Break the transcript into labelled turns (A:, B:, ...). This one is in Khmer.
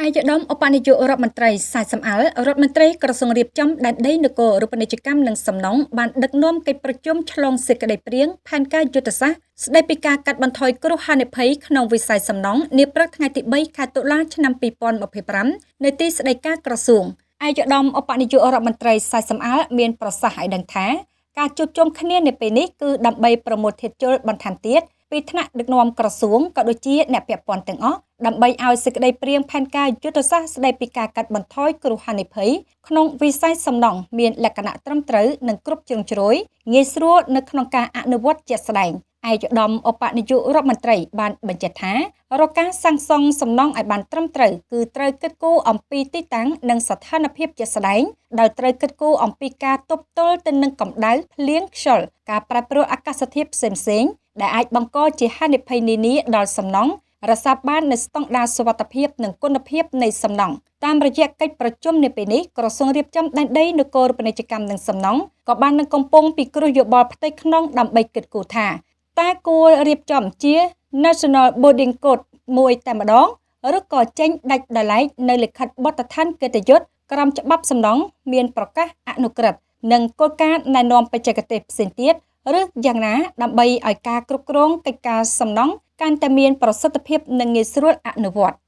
A: ឯកឧត្តមឧបនាយករដ្ឋមន្ត្រីសាយសំអាល់រដ្ឋមន្ត្រីក្រសួងរៀបចំដែនដីនគររូបនីយកម្មនិងសំណង់បានដឹកនាំកិច្ចប្រជុំឆ្លងសេចក្តីព្រាងផែនការយុទ្ធសាស្ត្រស្តីពីការកាត់បន្ថយគ្រោះហានិភ័យក្នុងវិស័យសំណង់នាព្រឹកថ្ងៃទី3ខែតុលាឆ្នាំ2025នៅទីស្តីការក្រសួងឯកឧត្តមឧបនាយករដ្ឋមន្ត្រីសាយសំអាល់មានប្រសាសន៍ឲ្យដឹងថាការជួបជុំគ្នានាពេលនេះគឺដើម្បីប្រមូលធាតុជលបន្ថែមទៀតពីថ្នាក់ដឹកនាំក្រសួងក៏ដូចជាអ្នកពាក់ព័ន្ធទាំងអស់ដើម្បីឲ្យសេចក្តីព្រាងផែនការយុទ្ធសាស្ត្រស្តីពីការកាត់បន្ថយគ្រោះហានិភ័យក្នុងវិស័យសំណង់មានលក្ខណៈត្រឹមត្រូវនិងគ្រប់ជ្រុងជ្រោយងាយស្រួលនៅក្នុងការអនុវត្តជាក់ស្ដែងឯកឧត្តមឧបនាយករដ្ឋមន្ត្រីបានបញ្ជាក់ថារកការសាងសង់សំណង់ឲ្យបានត្រឹមត្រូវគឺត្រូវគិតគូរអំពីទីតាំងនិងស្ថានភាពជាក់ស្ដែងដោយត្រូវគិតគូរអំពីការទប់ទល់ទៅនឹងកម្ដៅភ្លៀងខ្យល់ការប្រែប្រួលអាកាសធាតុផ្សេងៗដែលអាចបង្កជាហានិភ័យនានាដល់សំណង់រក្សាបាននូវស្តង់ដារសុវត្ថិភាពនិងគុណភាពនៃសំណង់តាមរយៈកិច្ចប្រជុំនាពេលនេះក្រសួងរៀបចំដែនដីនគររូបនីយកម្មនិងសំណង់ក៏បាននឹងកំពុងពិគ្រោះយោបល់ផ្ទៃក្នុងដើម្បីគិតគូរថាតើគួររៀបចំជា National Building Code មួយតែម្ដងឬក៏ចេញដាច់ដោយឡែកនៅលិខិតបទដ្ឋានកិត្តិយសក្រមច្បាប់សំណង់មានប្រកាសអនុក្រឹត្យនិងគោលការណ៍ណែនាំបច្ចេកទេសផ្សេងទៀតឬយ៉ាងណាដើម្បីឲ្យការគ្រប់គ្រងកិច្ចការសំណង់កាន់តែមានប្រសិទ្ធភាពនិងងាយស្រួលអនុវត្ត។